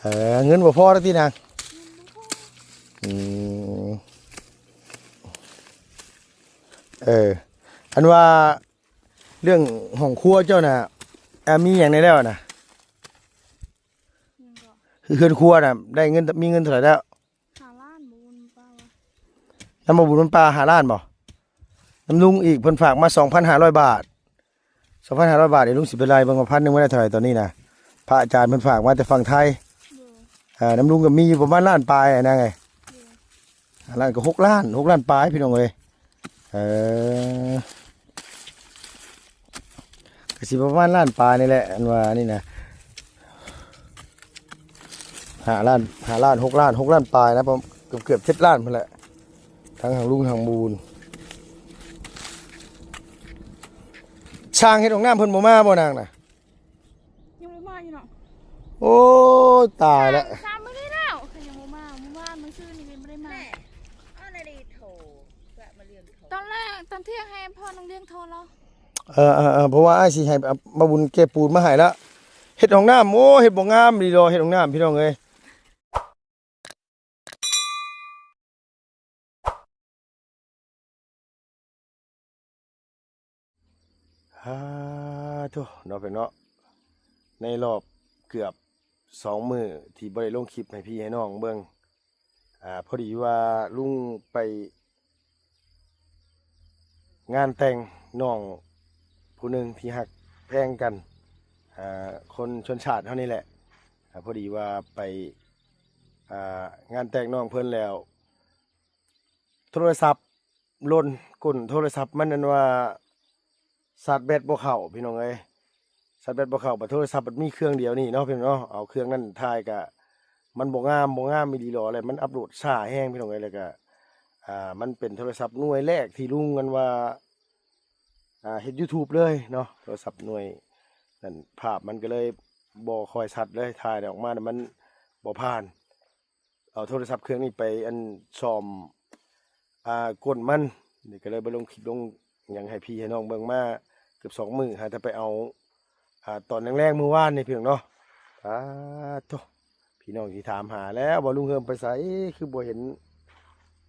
ເອີ ເງິນບໍ່ພໍແລ້ວຕິນາງ? ອືມ ເອີ ອັນວ່າເລື່ອງຫ້ອງຄົວເຈົ້ານະ ອ່າ ມີຫຍັງແດ່ແລ້ວນະ? ຫຍັງກໍ? ເຮືອນຄົວນະ ໄດ້ເງິນ ມີເງິນເທົ່າໃດແລ້ວ? ຫ້າລ້ານ ບໍ່ບຸນປາວ່າ ນຳບໍ່ບຸນປາ ຫ້າລ້ານບໍ່? ນຳລຸງອີກ ເພິ່ນຝາກມາສອງພັນຫ້າຮ້ອຍບາດ ສອງພັນຫ້າຮ້ອຍບາດ ດຽວລຸງຊິໄປໄລ່ເບິ່ງວ່າພັນໜຶ່ງມັນໄດ້ເທົ່າໃດຕອນນີ້ນະ. ພະອາຈານເພິ່ນຝາກມາແຕ່ຝັ່ງໄທ ເອີ ນຳລຸງກໍມີຢູ່ປະມານລ້ານປາຍນະໄງ ລ້ານກໍຫົກລ້ານ ຫົກລ້ານປາຍ ພີ່ນ້ອງເອີຍ. ເອີ ກໍຊິປະມານລ້ານປາຍນີ້ແຫຼະ ອັນວ່ານີ້ນະ ຫ້າລ້ານ ຫ້າລ້ານ ຫົກລ້ານ ຫົກລ້ານປາຍນະ ປະມານເກືອບເຈັດລ້ານພຸ້ນແຫຼະ ທັງທາງລຸງທາງບູນ. ຊ່າງເຮັດຫ້ອງນ້ຳເພິ່ນບໍ່ມາບໍ່ນາງນະ? ຍັງບໍ່ມາຢູ່ເນາະ. ໂອ້ຍ ຕາຍລະ ສາມ ສາມມື້ນີ້ແລ້ວ ເຂົາຍັງບໍ່ມາ. ມື້ວານມື້ຊືນນີ້ກໍບໍ່ໄດ້ມາ. ຕອນແລກ ຕອນທ່ຽງໃຫ້ພໍ່ນ້ອງລຽງໂທລາວ. ເອີໆໆ ເພາະວ່າອ້າຍຊິໃຫ້ ອາ ບ່າວບຸນແກະປູນມາໃຫ້ລະ ເຮັດຫ້ອງນ້ຳ. ໂອ້ ເຮັດບໍ່ງາມອີ່ຫຼີດອກ ເຮັດຫ້ອງນ້ຳ ພີ່ນ້ອງເອີຍ. ອາ ໂທ້ ເນາະ ເນາະ ໃນລອບເກືອບສອງມື້ທີ່ບໍ່ໄດ້ລົງຄລິບໃຫ້ພີ່ໃຫ້ນ້ອງເບິ່ງ ອາ ພໍດີວ່າລຸງໄປ ງານແຕ່ງນ້ອງຜູ້ໜຶ່ງທີ່ຮັກແພງກັນ ອາ ຄົນຊົນຊາດເຮົານີ້ແຫຼະ. ອາ ພໍດີວ່າໄປ ອາ ງານແຕ່ງນ້ອງເພິ່ນແລ້ວ ໂທລະສັບຫຼົ່ນ ກົ້ນໂທລະສັບມັນ ອັນວ່າ ຊາດແບັດບໍ່ເຂົ້າ ພີ່ນ້ອງເອີຍ. ຊາດແບັດບໍ່ເຂົ້າ ບັດໂທລະສັບບັດມີເຄື່ອງດຽວນີ້ເນາະ ພີ່ນ້ອງເນາະ ເອົາເຄື່ອງນັ້ນຖ່າຍກະ ມັນບໍ່ງາມ ບໍ່ງາມອີ່ຫຼີຫຼໍ ແລ້ວມັນອັບໂຫຼດຊ້າແຮງ ພີ່ນ້ອງເອີຍ. ແລ້ວກະ ອ່າ ມັນເປັນໂທລະສັບໜ່ວຍແລກທີ່ລຸງ ອັນວ່າ ອ່າ ເຮັດຢູທູບເລີຍເນາະ ໂທລະສັບໜ່ວຍນັ້ນ ພາບມັນກໍເລີຍບໍ່ຄ່ອຍຊັດເລີຍ ຖ່າຍອອກມາແລ້ວມັນບໍ່ຜ່ານ. ເອົາໂທລະສັບເຄື່ອງນີ້ໄປ ອັນ ສ້ອມ ອ່າ ກົ້ນມັນ ນີ້ກໍເລີຍບໍ່ລົງຄລິບລົງຫຍັງໃຫ້ພີ່ໃຫ້ນ້ອງເບິ່ງມາເກືອບສອງມື້ ຫາແຕ່ໄປເອົາ ອ່າ ຕອນແລງໆມື້ວານນີ້ ພີ່ນ້ອງເນາະ. ອາ ໂທ້ ພີ່ນ້ອງຊິຖາມຫາແລ້ວວ່າລຸງເຮີມໄປໃສ ຄືບໍ່ເຫັນ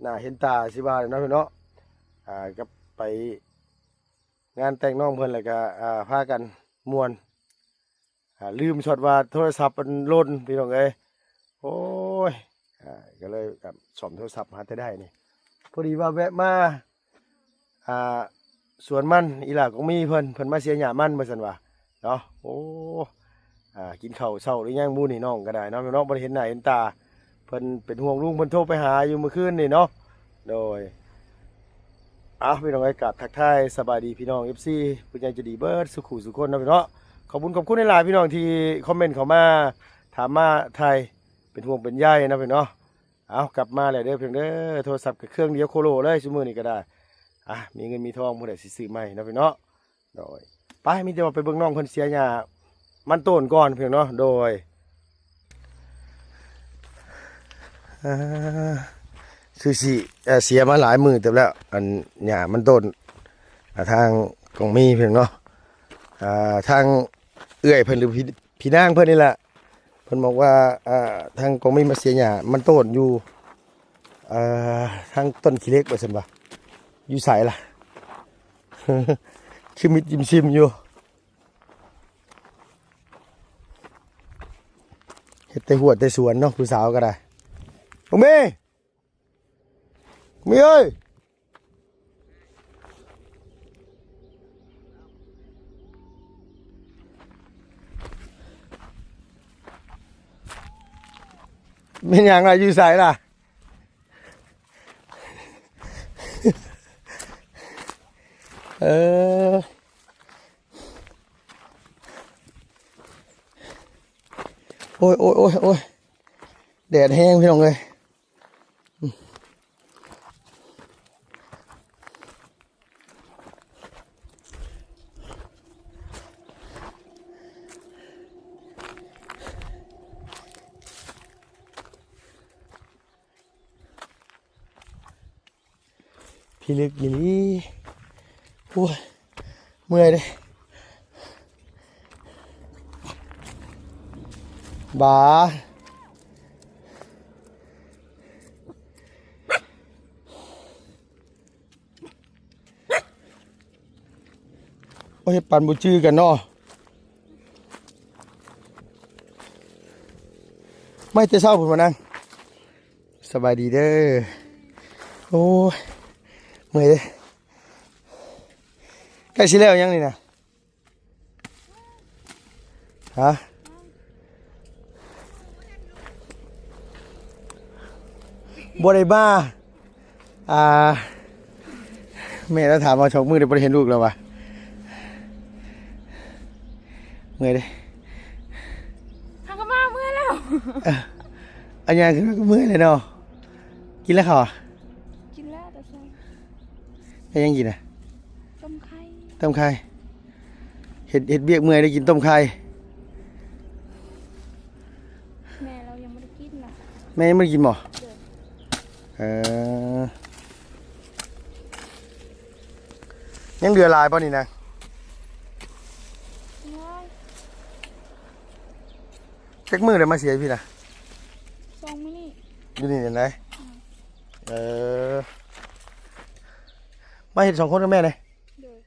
ໜ້າເຫັນຕາ ຊິວ່າແຫຼະເນາະ ພີ່ນ້ອງເນາະ. ອ່າ ກັບໄປງານແຕ່ງນ້ອງເພິ່ນ ແລ້ວກໍ ອ່າ ພາກັນມ່ວນ ອ່າ ລືມຊອດວ່າໂທລະສັບມັນຫຼົ່ນ ພີ່ນ້ອງເອີຍ. ໂອ້ຍ ອ່າ ກໍເລີຍ ອ່າ ສ້ອມໂທລະສັບຫາແຕ່ໄດ້ນີ້ ພໍດີວ່າແວະມາ ອ່າ ສວນມັນ ອີ່ຫຼ້າກອງມີເພິ່ນ ເພິ່ນມາເສຍຫຍ້າມັນ ວ່າຊັ້ນວ່າເນາະ. ໂອ້ ອ່າ ກິນເຂົ້າເຊົ້າຫຼືຍັງບຸນີ້ ນ້ອງກໍໄດ້ເນາະ ເນາະ ບໍ່ໄດ້ເຫັນໜ້າເຫັນຕາ. ເພິ່ນເປັນຫ່ວງລຸງ ເພິ່ນໂທໄປຫາຢູ່ມື້ຄືນນີ້ເນາະ. ໂດຍ ເອົາ ພີ່ນ້ອງເອີຍ ກາບທັກທາຍສະບາຍດີພີ່ນ້ອງເອັຟຊີ ຜູ້ໃຫຍ່ໃຈດີເບິດສູ່ຄູ່ສູ່ຄົນເນາະ ພີ່ນ້ອງເນາະ. ຂອບຄຸນ ຂອບຄຸນຫຼາຍໆ ພີ່ນ້ອງທີ່ຄອມເມັນເຂົ້າມາ ຖາມມາຖ່າຍ ເປັນຫ່ວງເປັນໃຍເນາະ ພີ່ນ້ອງເນາະ. ເອົາ ກັບມາແລ້ວເດີ ພີ່ນ້ອງເດີ ໂທລະສັບກໍເຄື່ອງດຽວໂຄໂລເລີຍ ຊຸມື້ນີ້ກໍໄດ້. ອ່າ ມີເງິນມີທອງ ຜູ້ໃດຊິຊື້ໃໝ່ເນາະ ພີ່ນ້ອງເນາະ. ໂດຍ ໄປ ມີແຕ່ວ່າໄປເບິ່ງນ້ອງເພິ່ນເສຍຫຍ້າມັນໂຕ້ນກ່ອນ ພີ່ນ້ອງເນາະ. ໂດຍ ອ່າ ຄືຊິ ເອີ ເສຍມາຫຼາຍມື້ເຕີບແລ້ວ ອັນຫຍ້າມັນໂຕ້ນ. ອ່າ ທາງກອງມີ ພີ່ນ້ອງເນາະ ອ່າ ທາງເອື້ອຍເພິ່ນ ຫຼື ພີ່ ພີ່ນາງເພິ່ນນີ້ແຫຼະ ເພິ່ນບອກວ່າ ອ່າ ທາງກອງມີມາເສຍຫຍ້າມັນໂຕ້ນຢູ່ ເອີ ທາງຕົ້ນຂີ້ເຫຼັກ ວ່າຊັ້ນວ່າ. ຢູ່ໃສລະ? ຄືມິດຢິມຊິມຢູ່ ເຮັດແຕ່ຫົວແຕ່ສວນເນາະ ຜູ້ສາວກໍໄດ້. ໂອເມ ມີເອີຍ ແມ່ນຫຍັງລະ ຢູ່ໃສລະ? ເອີ ໂອ້ຍ ໂອ້ຍ ໂອ້ຍ ໂອ້ຍ ແດດແຮງ ພີ່ນ້ອງເອີຍ. ພິລຶກອີ່ຫຼີ. ໂອ້ຍ ເມື່ອຍເດ້. ບາ ໂອ້ຍ ເຮັດປັນບໍ່ຈື່ກັນເນາະ. ມາແຕ່ເຊົ້າພຸ້ນບໍ່ນາງ? ສະບາຍດີເດີ. ໂອ້ຍ ເມື່ອຍເດ້. ໃກ້ຊິແລ້ວຍັງນີ້ນະ? ຮະ? ບໍ່ໄດ້ມາ. ອ່າ ແມ່ລາວຖາມວ່າ ສອງມື້ນີ້ບໍ່ໄດ້ເຫັນລູກແລ້ວວ່າ ເມື່ອຍເດ້. ຫາກະມາເມື່ອຍແລ້ວ. ເອີ ອັນຫຍັງຄືເມື່ອຍແລ້ວເນາະ? ກິນແລ້ວເຂົ້າ? ກິນແລ້ວແຕ່ເຊົ້າ. ໄດ້ຫຍັງກິນນະ? ຕົ້ມໄຂ່. ຕົ້ມໄຂ່. ເຮັດ ເຮັດວຽກເມື່ອຍໄດ້ກິນຕົ້ມໄຂ່. ແມ່ລາວຍັງບໍ່ໄດ້ກິນນະ. ແມ່ຍັງບໍ່ໄດ້ກິນບໍ່? ໂດຍ. ເອີ ຍັງເຫຼືອຫຼາຍບໍ່ນີ້ນາງ? ຫຼາຍ. ຈັກມື້ແລ້ວມາເສຍຢູ່ພີ້ນະ? ສອງມື້ນີ້. ຢູ່ນີ້ແມ່ນໃດ? ອືມ. ເອີ ມາເຮັດສອງຄົນກັບແມ່ເດ້? ໂດຍ.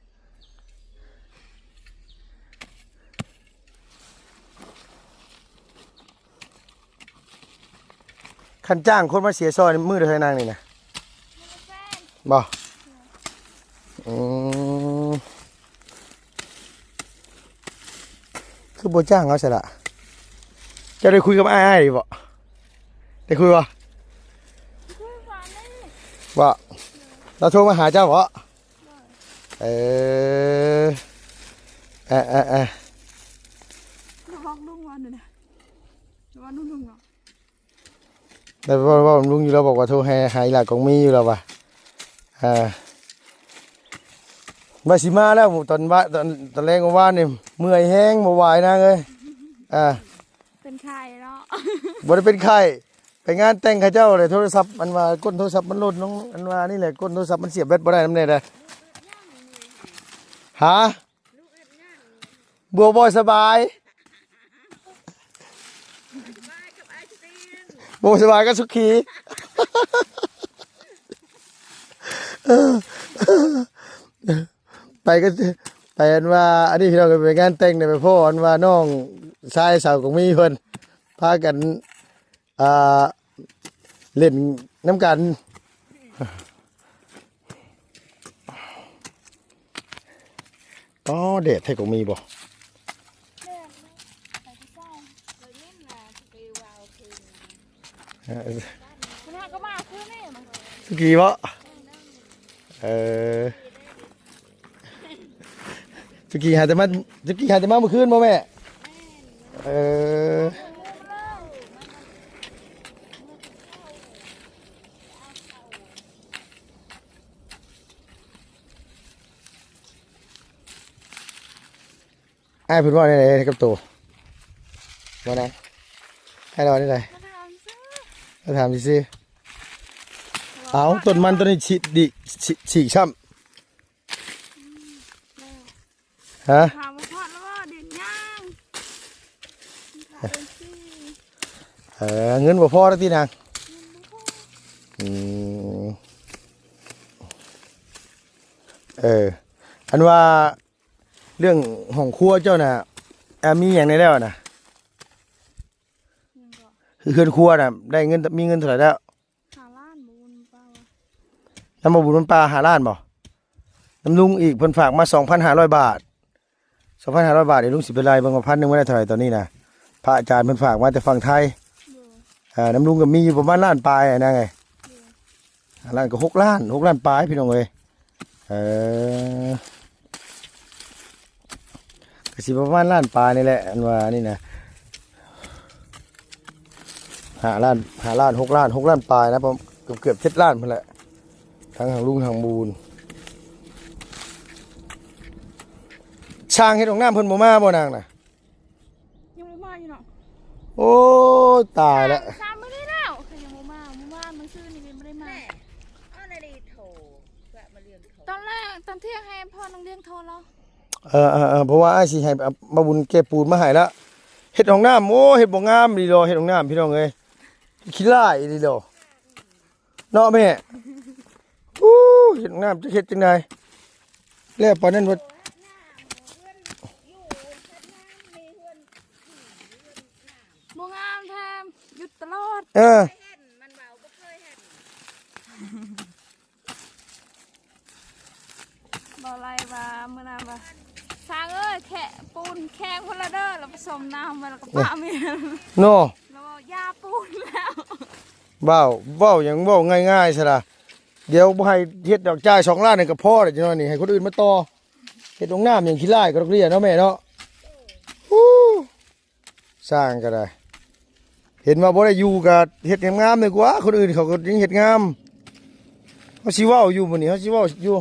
ຄັນຈ້າງຄົນມາເສຍຊອຍນີ້ ມື້ເທົ່າໃດນາງນີ້ນະ? ມື້ລະແສນ. ບໍ່? ອືມ. ຄືບໍ່ຈ້າງເອົາຊະລະ? ເຈົ້າໄດ້ຄຸຍກັບອ້າຍໆຢູ່ບໍ່? ໄດ້ຄຸຍບໍ່? ຄຸຍຫວານນີ້. ບໍ່? ລາວໂທມາຫາເຈົ້າບໍ່? ເອີ ເອີ ເອີ ເອີ ລະວັງລຸງວ່ານັ້ນນະ ລະວັງລຸງເນາະ. ແລ້ວເວົ້າ ເວົ້ານຳລຸງຢູ່ ລາວບອກວ່າໂທໃຫ້ ຫາອີ່ຫຼ້າກອງມີຢູ່ ລາວວ່າ ອ່າ ວ່າຊິມາແລ້ວ ຕອນວາ ຕອນ ຕອນແລງມື້ວານນີ້ ເມື່ອຍແຮງ ບໍ່ໄຫວນາງເອີຍ. ອ່າ ເປັນໄຂ້ເນາະ. ບໍ່ໄດ້ເປັນໄຂ້. ໄປງານແຕ່ງເຂົາເຈົ້າເລີຍ ໂທລະສັບ ອັນວ່າກົ້ນໂທລະສັບມັນຫຼົ່ນລົງ ອັນວ່ານີ້ແຫຼະ ກົ້ນໂທລະສັບມັນສຽບແບັດບໍ່ໄດ້ນຳແດ່ເດ້. ຫາ? ບໍ່ ບໍ່ສະບາຍ. ບໍ່ສະບາຍກັບສຸຂີ. ໄປກໍ ໄປ ອັນວ່າ ອັນນີ້ພີ່ນ້ອງ ໄປງານແຕ່ງໄດ້ໄປພໍ້ ອັນວ່ານ້ອງຊາຍສາວກອງມີເພິ່ນ ພາກັນ ອ່າ ຫຼິ້ນນຳກັນ. ອໍ ແດດແທ້ກໍມີບໍ່? ເອີ ສຸກີບໍ່? ເອີ ສຸກີຫາແຕ່ມາ ສຸກີຫາແຕ່ມາມື້ຄືນບໍ່ແມ່? ເອີ ອ້າຍເພິ່ນເວົ້າແນວໃດກັບໂຕ? ວ່ານະ? ໃຫ້ລາວວ່າແນວໃດ? ມາຖາມຊື່ ມາຖາມຊື່. ເອົ້າ ຕົ້ນມັນຕົ້ນນີ້ສີກ ສີກຊ້ຳ. ຮະ? ຖາມວ່າຮອດແລ້ວບໍ່? ເດີນຍ່າງ. ເອີ ເງິນບໍ່ພໍແລ້ວຕິນາງ? ເງິນບໍ່ພໍ. ອືມ. ເອີ ອັນວ່າ ເລື່ອງຫ້ອງຄົວເຈົ້ານະ ອ່າ ມີຫຍັງແດ່ແລ້ວນະ? ຫຍັງເກາະ? ເຮືອນຄົວນະ ໄດ້ເງິນ ມີເງິນເທົ່າໃດແລ້ວ? ຫ້າລ້ານ ບໍ່ບຸນປາວ່າ. ນຳບໍ່ບຸນປາຫ້າລ້ານບໍ່? ນຳລຸງອີກ ເພິ່ນຝາກມາສອງພັນຫ້າຮ້ອຍບາດ. ສອງພັນຫ້າຮ້ອຍບາດນີ້ ລຸງຊິໄປໄລ່ເບິ່ງວ່າພັນໜຶ່ງມັນໄດ້ເທົ່າໃດຕອນນີ້ນະ. ພະອາຈານເພິ່ນຝາກມາແຕ່ຝັ່ງໄທ. ໂດຍ. ເອີ ນຳລຸງກໍມີຢູ່ປະມານລ້ານປາຍນາງເອີຍ. ໂດຍ. ຫ້າລ້ານກໍຫົກລ້ານ ຫົກລ້ານປາຍ ພີ່ນ້ອງເອີຍ. ເອີ ກໍຊິປະມານລ້ານປາຍນີ້ແຫຼະ ອັນວ່ານີ້ນະ ຫ້າລ້ານ ຫ້າລ້ານ ຫົກລ້ານ ຫົກລ້ານປາຍນະ ປະມານເກືອບເຈັດລ້ານພຸ້ນແຫຼະ ທັງທາງລຸງທາງບູນ. ຊ່າງເຮັດຫ້ອງນ້ຳເພິ່ນບໍ່ມາບໍ່ນາງນະ? ຍັງບໍ່ມາຢູ່ເນາະ. ໂອ້ຍ ຕາຍລະ ສາມ ສາມມື້ນີ້ແລ້ວ ເຂົາຍັງບໍ່ມາ. ມື້ວານມື້ຊືນນີ້ກໍບໍ່ໄດ້ມາ. ແມ່ ເອົານາລີໂທ ແວະມາລ້ຽງໂທ ຕອນແລງ ຕອນທ່ຽງໃຫ້ພໍ່ນ້ອງລ້ຽງໂທລາວ. ເອີໆໆ ເພາະວ່າອ້າຍຊິໃຫ້ ເອົາ ມາບຸນແກ່ປູນມາໃຫ້ລະ. ເຮັດຫ້ອງນ້ຳ ໂອ້ ເຮັດບໍ່ງາມອີ່ຫຼີດອກ ເຮັດຫ້ອງນ້ຳ ພີ່ນ້ອງເອີຍ ຂີ້ລ້າຍອີ່ຫຼີດອກ ເນາະແມ່. ໂອ້ ເຮັດຫ້ອງນ້ຳ ຈະເຮັດຈັ່ງໃດ ແລ້ວປານນັ້ນວ່າ ບໍ່ງາມແທ້ ຢຸດຕະຫຼອດ ເອີ ບໍ່ໄລ່ວ່າ ມື້ນັ້ນວ່າ ຊ່າງເອີຍ ແຄະປູນແຂງພຸ້ນລະເດີ ແລ້ວປະສົມນ້ຳໄວ້ ແລ້ວກໍປະເມນ ເນາະ ແລ້ວເວົ້າຢ່າປູນແລ້ວ ເວົ້າ ເວົ້າຫຍັງເວົ້າງ່າຍໆຊະລະ ດຽວບໍ່ໃຫ້ເຮັດດອກ ຈ່າຍສອງລ້ານໃຫ້ກໍພໍແລ້ວ ຈັກໜ້ອຍນີ້ໃຫ້ຄົນອື່ນມາຕໍ່ ເຮັດຫ້ອງນ້ຳຫຍັງຂີ້ລ້າຍກະດອກເລຍເນາະແມ່ເນາະ. ໂອ້ ຊ່າງກໍໄດ້ ເຫັນວ່າບໍ່ໄດ້ຢູ່ກໍເຮັດງາມໆດີກວ່າ ຄົນອື່ນເຂົາກໍຍັງເຮັດງາມ. ເຮົາຊິເວົ້າຢູ່ມື້ນີ້ ເຮົາຊິເວົ້າຢູ່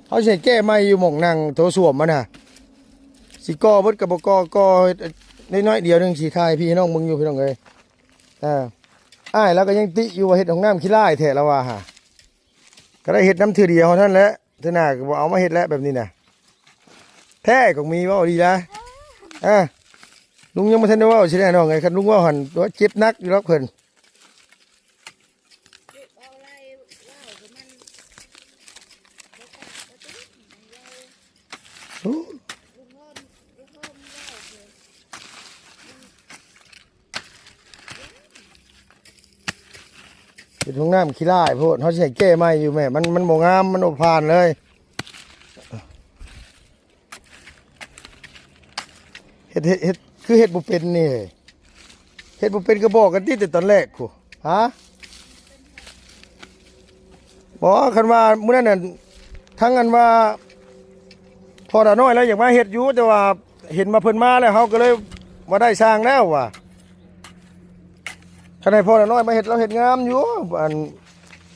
ເຮົາຊິໃຫ້ແກ້ໃໝ່ຢູ່ໝ່ອງນັ່ງໂຖສ້ວມຫັ້ນນະ ຊິກໍ່ເບິດກໍບໍ່ກໍ່ ກໍ່ເຮັດນ້ອຍໆດຽວໜຶ່ງ ຊິຖ່າຍໃຫ້ພີ່ໃຫ້ນ້ອງເບິ່ງຢູ່ ພີ່ນ້ອງເອີຍ. ເອີ ອ້າຍລາວກໍຍັງຕິຢູ່ວ່າເຮັດຫ້ອງນ້ຳຂີ້ລ້າຍແທ້ ລາວວ່າຫາ ກໍໄດ້ເຮັດນຳເທື່ອດຽວເທົ່ານັ້ນແຫຼະ ເທື່ອໜ້າກໍບໍ່ເອົາມາເຮັດແລ້ວແບບນີ້ນະ. ແທ້ກໍມີ ເວົ້າດີລະ ເອີ ລຸງຍັງບໍ່ທັນໄດ້ເວົ້າຊິແນ່ນ້ອງເອີຍ ຄັນລຸງເວົ້າຫັ້ນຕົວເຈັບໜັກຢູ່ດອກເພິ່ນ. ໂອ້ ເຮັດຫ້ອງນ້ຳຂີ້ລ້າຍໂພດ ເຮົາຊິໃຫ້ແກ້ໃໝ່ຢູ່ແມ່ ມັນ ມັນບໍ່ງາມ ມັນບໍ່ຜ່ານເລີຍ. ເຮັດ ເຮັດ ເຮັດ ຄືເຮັດບໍ່ເປັນນີ້ ເຮັດບໍ່ເປັນກໍບອກກັນຕິແຕ່ຕອນແລກພຸ້ນ ຫາ ບໍ່ ຄັນວ່າມື້ນັ້ນນັ້ນ ທັງອັນວ່າພໍ່ດານ້ອຍລາວຢາກມາເຮັດຢູ່ ແຕ່ວ່າເຫັນວ່າເພິ່ນມາແລ້ວ ເຮົາກໍເລີຍວ່າໄດ້ຊ່າງແລ້ວວ່າ ຄັນໃຫ້ພໍ່ດານ້ອຍມາເຮັດ ລາວເຮັດງາມຢູ່ ອັນ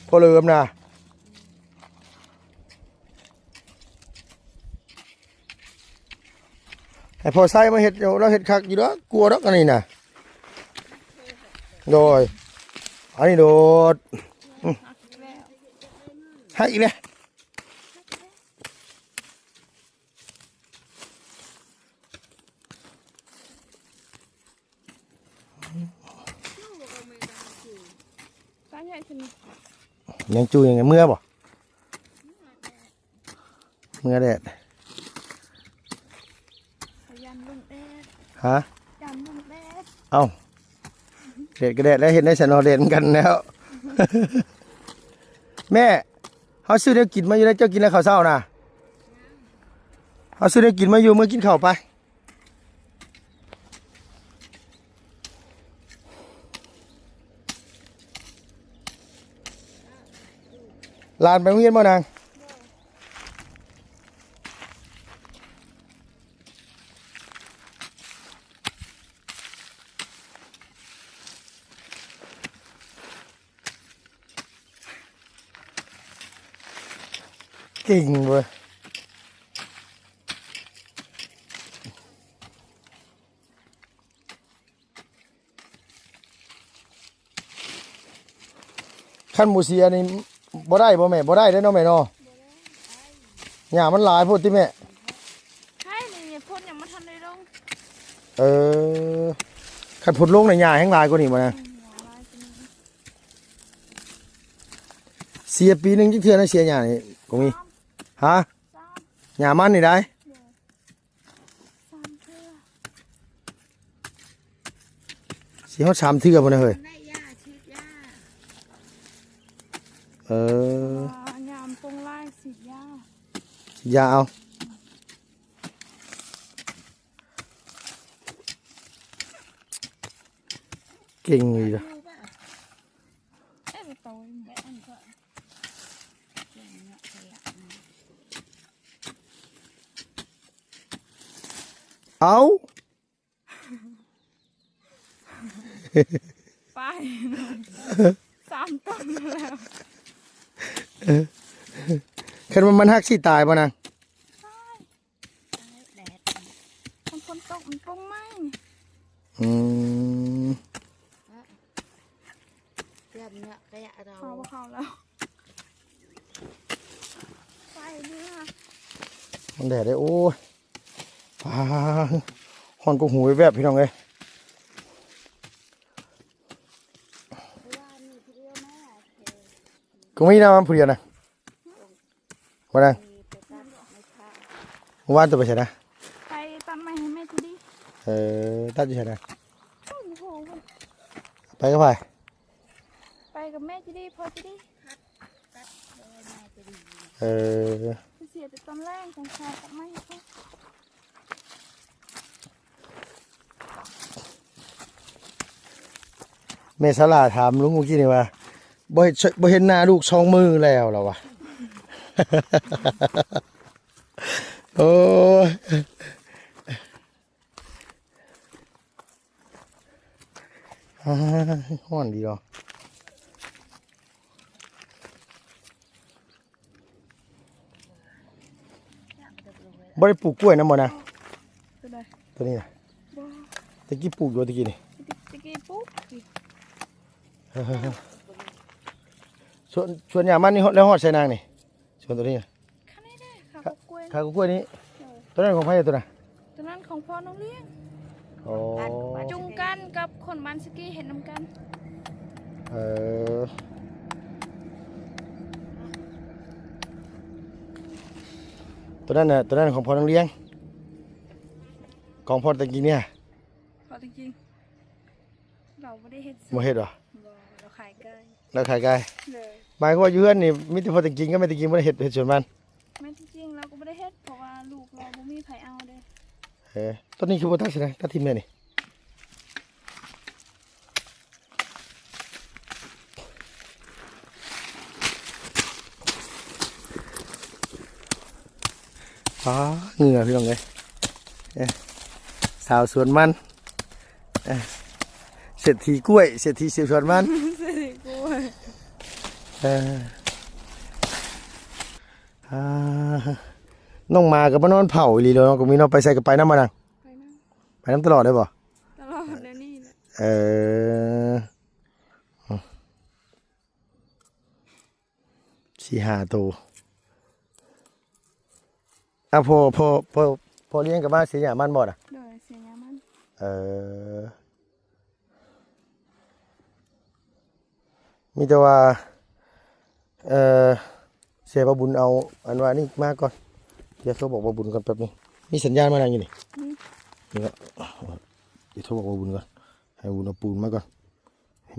ພໍ່ເຫຼີມນະ. ໃຫ້ພໍ່ໄຊມາເຮັດ ລາວເຮັດຄັກຢູ່ດອກ ກວາດອກອັນນີ້ນະ. ໂດຍ ອັນນີ້ໂດດ ອື ໃຫ້ອີກແລ້ວ. ຕາໃຫຍ່ຂຶ້ນ ຍັງຈູ່ຍັງເມືອບໍ່? ເມືອແດດ ຢ້ານລົງແດດ ຮະ? ຢ້ານລົງແດດ ເອົ້າ ແດດກໍແດດແລ້ວ ເຮັດໄດ້ຊັ້ນເນາະ ແດດນຳກັນແລ້ວ. ແມ່ ເຮົາຊື້ແນວກິນມາຢູ່ໃດ ເຈົ້າກິນແລ້ວເຂົ້າເຊົ້ານະ? ເຮົາຊື້ແນວກິນມາຢູ່ ເມືອກິນເຂົ້າໄປ. ຫຼານໄປໂຮງຮຽນບໍ່ນາງ? ເກັ່ງເວີຍ. ຄັນບໍ່ເສຍນີ້ບໍ່ໄດ້ບໍ່ແມ່? ບໍ່ໄດ້ເດ້ເນາະແມ່ເນາະ. ຫຍ້າມັນຫຼາຍໂພດຕິແມ່? ໃຊ່ນີ້ ຝົນຍັງບໍ່ທັນໄດ້ລົງ. ເອີ ຄັນຝົນລົງນີ້ຫຍ້າແຮ່ງຫຼາຍກວ່ານີ້ບໍ່ນະ? ອືມ ຫຼາຍກວ່ານີ້. ເສຍປີໜຶ່ງຈັກເທື່ອນະ ເສຍຫຍ້ານີ້ກໍມີ. ສາມ ຮະ? ສາມ ຫຍ້າມັນນີ້ໄດ໋? ໂດຍ. ສາມເທື່ອ ຊິຮອດສາມເທື່ອພຸ້ນນະເຮີ້ຍ. ໄດ້ຢາ ສີດຢາ. ເອີ ຢາມປົງຫຼາຍ ສີດຢາ ສີດຢາເອົາ. ເກັ່ງດີລະ. ເອີ ໂຕ ເອົາ ໄປ ສາມຕົ້ນແລ້ວ. ເອີ ຄັນວ່າມັນຫັກຊິຕາຍບໍ່ນາງ? ຕາຍ ຕາຍແດດ ມັນຝົນຕົກ ມັນປົງໄໝ້. ອືມ ເກືອບເນາະ ກະຢາເອົາ ເຂົ້າບໍ່ເຂົ້າແລ້ວ ໄປເມືອ. ມັນແດດເດ້ ໂອ້ຍ ຟ້າ ຮ້ອນກົກຫູແວບໆ ພີ່ນ້ອງເອີຍ. ກໍມີນຳຜູ້ດຽວນະ ບໍ່ນະ? ເມື່ອວານໂຕໄປໃສນະ? ໄປຕັດໄມ້ໃຫ້ແມ່ຈີດີ. ເອີ ຕັດຢູ່ໃສນະ? ໄປກັບໃຜ? ໄປກັບແມ່ຈີດີ ພໍ່ຈີດີ. ເອີ ໄປເສຍແຕ່ຕອນແລງ ຈັ່ງຊາຕັດໄມ້ໃຫ້ເຂົາ. ແມ່ສາລາຖາມລຸງມື້ກີ້ນີ້ວ່າ ບໍ່ເຫັນ ບໍ່ເຫັນໜ້າລູກສອງມື້ແລ້ວ ລາວວ່າ. ໂອ້ຍ ຮ້ອນດີເນາະ. ບໍ່ໄດ້ປູກກ້ວຍນຳບໍ່ນະ? ຕົວໃດ? ຕົວນີ້ນະ. ບໍ່. ແຕ່ກີ້ປູກຢູ່ ແຕ່ກີ້ນີ້. ແຕ່ກີ້ປູກ. ສວນ ສວນຫຍ້າມັນນີ້ ແລ້ວຮອດໃສນາງນີ້? ສວນຕົວນີ້ນະ. ຂ້າງໃນເດ້ ຂ້າງກົກກ້ວຍ ຂ້າງກົກກ້ວຍນີ້. ເອີ ຕົວນັ້ນຂອງໃຜຕົວນະ? ຕົວນັ້ນຂອງພໍ່ນ້ອງລ້ຽງ. ອໍ ຈຸງກັນກັບຄົນບ້ານສະກີເຮັດນຳກັນ. ເອີ ຕົວນັ້ນນະ ຕົວນັ້ນຂອງພໍ່ນ້ອງລ້ຽງ. ຂອງພໍ່ແຕ່ກີ້ນີ້ ພໍ່ແຕ່ກີ້ ລາວບໍ່ໄດ້ເຮັດ. ບໍ່ເຮັດຫວາ? ບໍ່ ລາວຂາຍໄກ່. ລາວຂາຍໄກ່. ໂດຍ. ໝາຍຄວາມວ່າຢູ່ເຮືອນນີ້ມີແຕ່ພໍ່ແຕ່ກີກັບແມ່ແຕ່ກີບໍ່ໄດ້ເຮັດ ເຮັດສວນມັນ? ແມ່ນ ທີ່ຈິງລາວກໍບໍ່ໄດ້ເຮັດ ເພາະວ່າລູກລາວບໍ່ມີໃຜເອົາເດ້. ເອີ ຕົ້ນນີ້ຄືບໍ່ຕັດຊະນະ ຕັດຖິ້ມແດ່ນີ້. ປາ ເຫື່ອພີ່ນ້ອງເອີຍ. ເອີ ສາວສວນມັນ ເອີ ເສດຖີກ້ວຍ ເສດຖີສວນມັນ. ເສດຖີກ້ວຍ. ເອີ ອ່າ ນ້ອງໝາກໍມານອນເຝົ້າອີ່ຫຼີເນາະ ກໍມີເນາະ ໄປໃສກໍໄປນຳ ມານະ ໄປນຳ ໄປນຳຕະຫຼອດເລີຍບໍ່? ຕະຫຼອດແນວນີ້ແຫຼະ. ເອີ ສີ່ຫ້າໂຕ. ອ່າ ພໍ່ ພໍ່ ພໍ່ ພໍ່ລ້ຽງກໍມາເສຍຫຍ້າມັນບໍ່ນະ? ໂດຍ ເສຍຫຍ້າມັນ. ເອີ ມີແຕ່ວ່າ ເອີ ເສຍ ບ່າວບຸນເອົາອັນວ່ານີ້ມາກ່ອນ. ດຽວໂທບອກບ່າວບຸນກ່ອນແປັບໜຶ່ງ. ມີສັນຍານມານຳຢູ່ນີ້. ອືມ ນີ້ລະ ດຽວໂທບອກບ່າວບຸນກ່ອນ ໃຫ້ບຸນເອົາປູນມາກ່ອນ.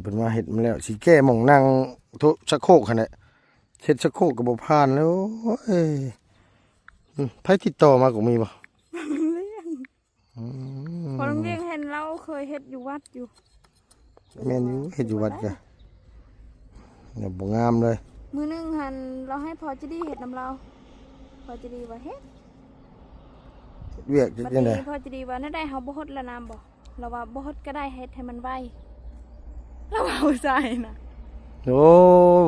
ເພິ່ນມາເຮັດມາແລ້ວ ຊິແກ້ໝ່ອງນັ່ງໂທະ ຊັກໂຄກຫັ້ນແຫຼະ. ເຮັດຊັກໂຄກກໍບໍ່ຜ່ານແລ້ວ. ໂອ້ຍ ອືມ ໃຜຕິດຕໍ່ມາກໍມີບໍ່? ອືມ ພໍນ້ອງລ້ຽງເຫັນລາວເຄີຍເຮັດຢູ່ວັດຢູ່. ແມ່ນຢູ່ ເຮັດຢູ່ວັດກະ ແນວບໍ່ງາມເລີຍ. ມື້ໜຶ່ງຫັ້ນລາວໃຫ້ພໍ່ຈີດີເຮັດນຳລາວ. ພໍ່ຈີດີວ່າເຮັດ ເຮັດວຽກເຮັດຈັ່ງໃດ? ພໍ່ຈີດີວ່າແນວໃດ ເຮົາບໍ່ຫົດລະນ້ຳບໍ່? ລາວວ່າບໍ່ຫົດກໍໄດ້ ເຮັດໃຫ້ມັນໄວ. ລາວເວົ້າໃສ່ນະ. ໂອ້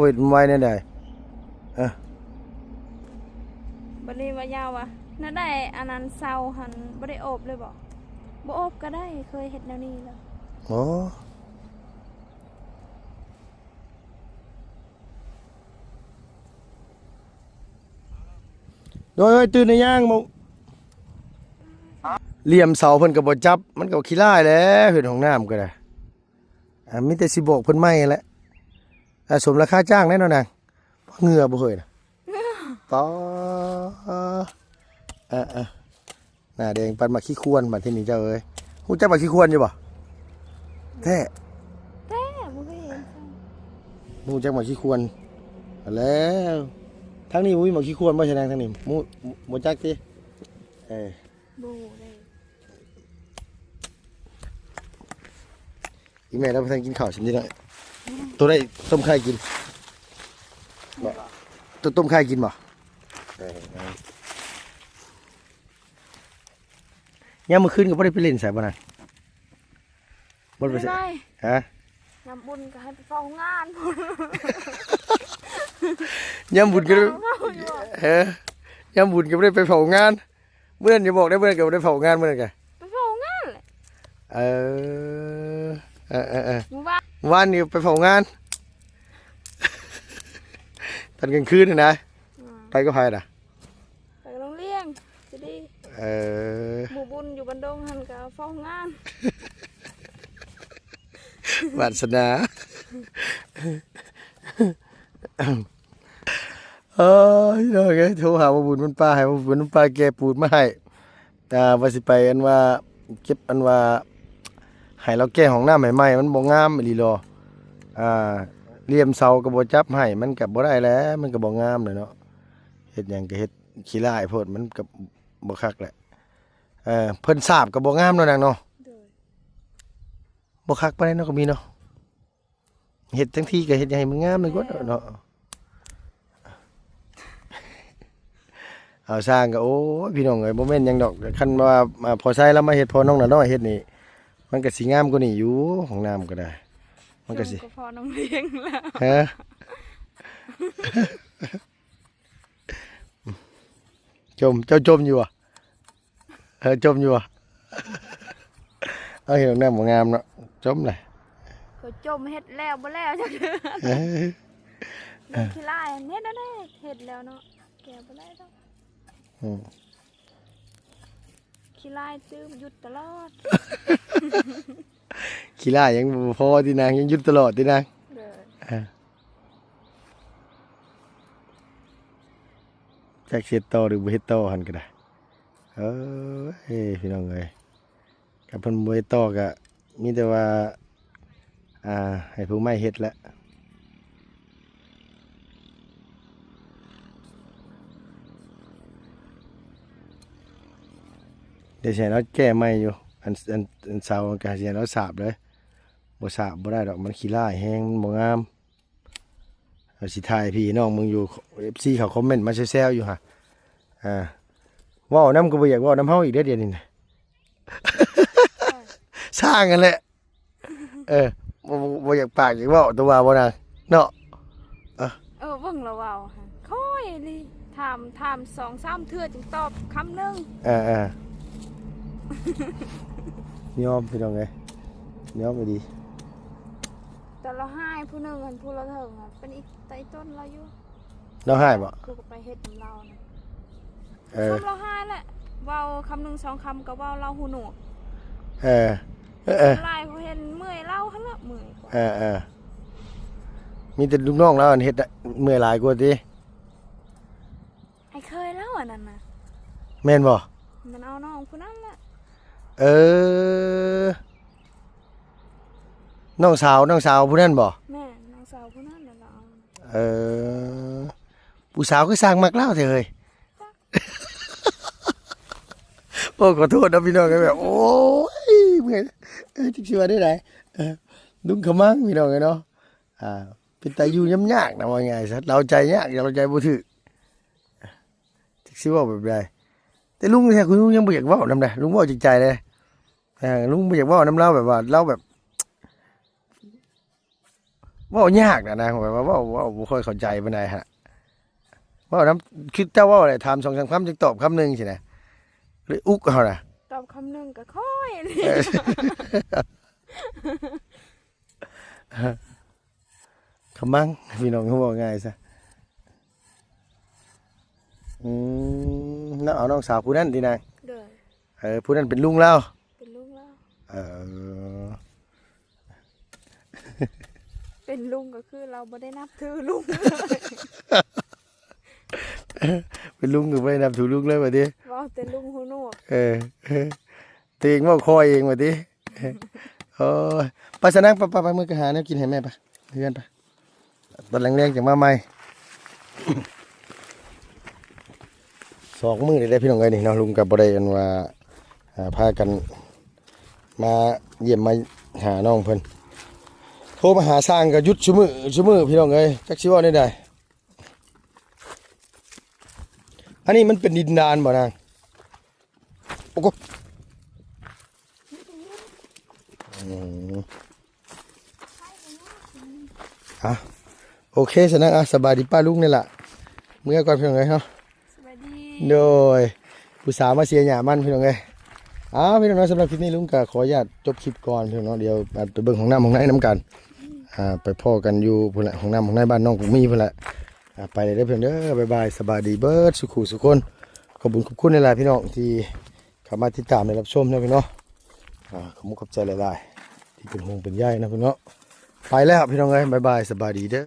ເຮັດໄວແນວໃດ? ເອີ ບັດນີ້ວ່າຍາວວ່າ ແນວໃດ ອັນນັ້ນເສົາຫັ້ນບໍ່ໄດ້ໂອບເລີຍບໍ່? ບໍ່ໂອບກໍໄດ້ ເຄີຍເຮັດແນວນີ້ແລ້ວ. ໂອ້ ໂດຍ ເອີຍ ຕື່ນໄດ້ຍັງ? ບໍ່ ຫຼ່ຽມເສົາເພິ່ນກໍບໍ່ຈັບ ມັນກໍຂີ້ລ້າຍແຫຼະ. ເຮັດຫ້ອງນ້ຳກໍໄດ້ ອ່າ ມີແຕ່ຊິບອກເພິ່ນໃໝ່ແຫຼະ. ອ່າ ສົມລາຄາຈ້າງແດ່ເນາະນາງ. ເຫື່ອບໍ່ເຄີຍນະ ປາ ເອີ ເອີ. ໜ້າແດງປານໝາກຂີ້ຄວນ ບາດທີນີ້ເຈົ້າເອີຍ. ຮູ້ຈັກໝາກຂີ້ຄວນຢູ່ບໍ່? ແທ້ ແທ້ ບໍ່ເຄີຍເຫັນຊ້ຳ. ບໍ່ຮູ້ຈັກໝາກຂີ້ຄວນແລ້ວ. ທາງນີ້ບໍ່ມີໝາກຂີ້ຄວນບໍ່ຊະນາງ? ທາງນີ້ບໍ່ ບໍ່ຈັກຕິ. ເອີ ບໍ່ເດ້. ອີແມ່ລາວບໍ່ທັນກິນເຂົ້າຊັ້ນຕິນ້ອຍ. ໂຕໄດ້ຕົ້ມໄຂ່ກິນບໍ່? ໂຕຕົ້ມໄຂ່ກິນບໍ່? ເອີ ຍາມມື້ຄືນກໍບໍ່ໄດ້ໄປຫຼິ້ນໃສບໍ່ນະ? ບໍ່ໄດ້ໄປໃສ? ບໍ່ໄດ້. ຮະ? ຍາມບຸນກໍໃຫ້ໄປເຝົ້າງານ. ຍາມບຸນກໍໄດ້ ເຝົ້າງານຢູ່. ຮະ? ຍາມບຸນກໍບໍ່ໄດ້ໄປເຝົ້າງານ. ມື້ນັ້ນຢ່າບອກໄດ້ ມື້ນັ້ນກໍບໍ່ໄດ້ເຝົ້າງານ ມື້ນັ້ນກະ ໄປເຝົ້າງານແຫຼະ. ເອີ ເອີ ເອີ ເອີ ມື້ວານ ມື້ວານນີ້ໄປເຝົ້າງານ ຕອນກາງຄືນຫັ້ນນະ. ອືມ ໄປກັບໃຜລະ? ໄປກັບນ້ອງລ້ຽງ ຈະດີ. ເອີ ໝູ່ບຸນຢູ່ບ້ານດົງຫັ້ນກໍເຝົ້າງານ. ວາດສະໜາ. ເອີຍ ພີ່ນ້ອງເອີຍ ໂທຫາບ່າວບຸນບ້ານປ່າ ໃຫ້ບ່າວບຸນບ້ານປ່າແກ່ປູນມາໃຫ້ ອ່າ ວ່າຊິໄປ ອັນວ່າ ເກັບ ອັນວ່າ ໃຫ້ລາວແກ່ຫ້ອງນ້ຳໃຫ້ໃໝ່ ມັນບໍ່ງາມອີ່ຫຼີຫຼໍ ອ່າ ຫຼ່ຽມເສົາກໍບໍ່ຈັບໃຫ້ ມັນກໍບໍ່ໄດ້ແຫຼະ ມັນກໍບໍ່ງາມແຫຼະເນາະ ເຮັດຫຍັງກໍເຮັດຂີ້ລ້າຍໂພດ ມັນກໍບໍ່ຄັກແຫຼະ ເອີ ເພິ່ນສາບກໍບໍ່ງາມເນາະນາງເນາະ ໂດຍ ບໍ່ຄັກປານໃດເນາະ ກໍມີເນາະ. ເຮັດຈັ່ງຊີ້ກໍເຮັດໃຫ້ມັນງາມໜ້ອຍກວ່າເນາະ ເອົາຊ່າງກໍ ໂອ້ຍ ພີ່ນ້ອງເອີຍ ບໍ່ແມ່ນຫຍັງດອກ ຄັນວ່າ ອ່າ ພໍ່ໄຊລາວມາເຮັດ ພໍ່ນ້ອງໜ້ານ້ອຍເຮັດນີ້ ມັນກໍຊິງາມກວ່ານີ້ຢູ່ ຫ້ອງນ້ຳກໍໄດ້ ມັນກໍຊິ ຊົມກໍພໍນ້ອງລ້ຽງແລ້ວ ຮະ ຈົ່ມ ເຈົ້າຈົ່ມຢູ່ບໍ່? ເອີ ຈົ່ມຢູ່ບໍ່? ເອົາ ເຮັດຫ້ອງນ້ຳບໍ່ງາມເນາະ ຈົ່ມແຫຼະ ກໍຈົ່ມເຮັດແລ້ວບໍ່ແລ້ວຈັກເທື່ອ ເອີ ມັນຂີ້ລ້າຍ ເຮັດແນວໃດ ເຮັດແລ້ວເນາະ ແກ້ບໍ່ໄດ້ດອກ ອືມ ຂີ້ລ້າຍຕື່ມ ຢຸດຕະຫຼອດ ຂີ້ລ້າຍຍັງບໍ່ພໍຕິນາງ ຍັງຢຸດຕະຫຼອດຕິນາງ ໂດຍ ເອີ ຈັກຊິເຮັດຕໍ່ຫຼືບໍ່ເຮັດຕໍ່ຫັ້ນກໍໄດ້ ເອີ ພີ່ນ້ອງເອີຍ ຄັນເພິ່ນບໍ່ເຮັດຕໍ່ກໍມີແຕ່ວ່າ ອ່າ ໃຫ້ຜູ້ໃໝ່ເຮັດແຫຼະ ດຽວຊິໃຫ້ລາວແກ້ໃໝ່ຢູ່ ອັນ ອັນ ອັນເສົາກໍຊິໃຫ້ລາວສາບເລີຍ ບໍ່ສາບບໍ່ໄດ້ດອກ ມັນຂີ້ລ້າຍແຮງ ມັນບໍ່ງາມ. ເຮົາຊິຖ່າຍໃຫ້ພີ່ນ້ອງເບິ່ງຢູ່ ເອັຟຊີເຂົາຄອມເມັນມາແຊວໆຢູ່ຫະ ອ່າ ເວົ້ານຳກໍບໍ່ຢາກເວົ້ານຳເຮົາອີກເດ້ ດຽວນີ້ນະ ຊ່າງຫັ້ນແຫຼະ ເອີ ບໍ່ ບໍ່ ບໍ່ຢາກປາກຢາກເວົ້າ ຕົວາບໍ່ນາງເນາະ ເອີ ເອີ ເບິ່ງລະເວົ້າ ຄ່ອຍອີ່ຫຼີ ຖາມ ຖາມສອງສາມເທື່ອຈຶ່ງຕອບຄຳໜຶ່ງ ເອີໆ ຍອມ ພີ່ນ້ອງເອີຍ ຍອມອີ່ຫຼີ ແຕ່ລາວຮ້າຍຜູ້ໜຶ່ງຫັ້ນ ຜູ້ລາວເຖິງຫັ້ນ ເປັນອີກ ແຕ່ອີ່ຕົນລາວຢູ່ ລາວຮ້າຍບໍ່? ຄືກໍໄປເຮັດນຳລາວນະ ເອີ ຊຳລາວຮ້າຍແຫຼະ ເວົ້າຄຳໜຶ່ງສອງຄຳກໍເວົ້າລາວຫູໜວກ ເອີ ເອີ ເອີ ຫຼາຍເຂົາເຫັນເມື່ອຍລາວຫັ້ນລະ ເມື່ອຍກວ່າ ເອີໆ ມີແຕ່ລູກນ້ອງລາວຫັ້ນເຮັດເມື່ອຍຫຼາຍກວ່າຕິ ອ້າຍເຂີຍລາວອັນນັ້ນນະ ແມ່ນບໍ່? ມັນເອົານ້ອງຜູ້ນັ້ນລະ ເອີ ນ້ອງສາວ ນ້ອງສາວຜູ້ນັ້ນບໍ່? ແມ່ນ ນ້ອງສາວຜູ້ນັ້ນລະລາວເອົາ ເອີ ຜູ້ສາວຄືຊ່າງມັກລາວແທ້ເຮີ້ຍ ໂອ້ ຂໍໂທດເນາະພີ່ນ້ອງ ແບບ ໂອ້ຍ ເມື່ອຍ ເອີ ຈັກຊິວ່າແນວໃດ ເອີ ລຸງຂະມັງ ພີ່ນ້ອງເອີຍເນາະ ອ່າ ເປັນຕາຢູ່ຍາກນະ ເວົ້າງ່າຍຊະ ເຮົາໃຈຍາກ ເຮົາໃຈບໍ່ຖືກ ຈັກຊິເວົ້າແບບໃດ ແຕ່ລຸງແທ້ ຄຸນລຸງຍັງບໍ່ຢາກເວົ້ານຳໃດ ລຸງເວົ້າຈາກໃຈເດ້ ເອີ ລຸງບໍ່ຢາກເວົ້ານຳລາວ ແບບວ່າລາວແບບ ເວົ້າຍາກນະນາງ ແບບວ່າເວົ້າ ເວົ້າບໍ່ຄ່ອຍເຂົ້າໃຈປານໃດຫັ້ນ ເວົ້ານຳ ຄືເຈົ້າເວົ້າແຫຼະ ຖາມສອງສາມຄຳຈຶ່ງຕອບຄຳໜຶ່ງຊີ້ນະ ເລີຍອຸກເຮົານະ ຕອບຄຳໜຶ່ງກໍຄ່ອຍ ເອີ ຂະມັງ ພີ່ນ້ອງ ເວົ້າງ່າຍຊະ ອືມ ເນາະ ເອົານ້ອງສາວຜູ້ນັ້ນຕິນາງ ໂດຍ ເອີ ຜູ້ນັ້ນເປັນລຸງລາວ ເປັນລຸງລາວ ເອີ ເປັນລຸງກໍຄືລາວບໍ່ໄດ້ນັບຖືລຸງ ເປັນລຸງກໍບໍ່ໄດ້ນັບຖືລຸງເລີຍວ່າຕິ ເວົ້າແຕ່ລຸງຫູໜວກ ເອີ ຕົວເອງເວົ້າຄໍເອງວ່າຕິ ໂອ້ຍ ໄປຊະນາງ ໄປ ໄປ ໄປ ມື້ກະຫາແນວກິນໃຫ້ແມ່ໄປ ເຮືອນໄປ ຕອນແລງໆຈັ່ງມາໃໝ່ ສອງມື້ແລ້ວເດ້ພີ່ນ້ອງເອີຍນີ້ເນາະ ລຸງກໍບໍ່ໄດ້ອັນວ່າ ອ່າ ພາກັນມາຢ້ຽມມາຫານ້ອງເພິ່ນ ໂທມາຫາຊ່າງກໍຢຸດຊຸມື້ ຊຸມື້ ພີ່ນ້ອງເອີຍ ຈັກຊິເວົ້າແນວໃດ ອັນນີ້ມັນເປັນດິນດານບໍ່ນາງ? ໂອ້ໂກ ອືມ ອ່ະ ໂອເຄ ສະນັ້ນ ອ່ະ ສະບາຍດີປ້າລຸງນີ້ລະ ເມືອກ່ອນພີ່ນ້ອງເອີຍເນາະ ສະບາຍດີ ໂດຍ ຜູ້ສາວມາເສຍຫຍ້າມັນພີ່ນ້ອງເອີຍ ອ້າວ ພີ່ນ້ອງເນາະ ສຳລັບຄລິບນີ້ລຸງກໍຂໍອະນຸຍາດຈົບຄລິບກ່ອນພີ່ນ້ອງເນາະ ດຽວ ອ່າ ໄປເບິ່ງຫ້ອງນ້ຳຫ້ອງໃນນຳກັນ ອ່າ ໄປພໍ້ກັນຢູ່ພຸ້ນແຫຼະ ຫ້ອງນ້ຳຫ້ອງໃນບ້ານນ້ອງກຸກມີພຸ້ນແຫຼະ ອ່າ ໄປເລີຍເດີພີ່ນ້ອງເດີ ບາຍບາຍ ສະບາຍດີເບິດສູ່ຄູ່ສູ່ຄົນ ຂອບຄຸນຂອບຄຸນຫຼາຍໆ ພີ່ນ້ອງທີ່ເຂົ້າມາຕິດຕາມ ແລະ ຮັບຊົມເນາະພີ່ນ້ອງ ອ່າ ຂອບຄຸນຂອບໃຈຫຼາຍໆ ທີ່ເປັນຫ່ວງເປັນໃຍເນາະພີ່ນ້ອງ ໄປແລ້ວພີ່ນ້ອງເອີຍ ບາຍບາຍ ສະບາຍດີເດີ.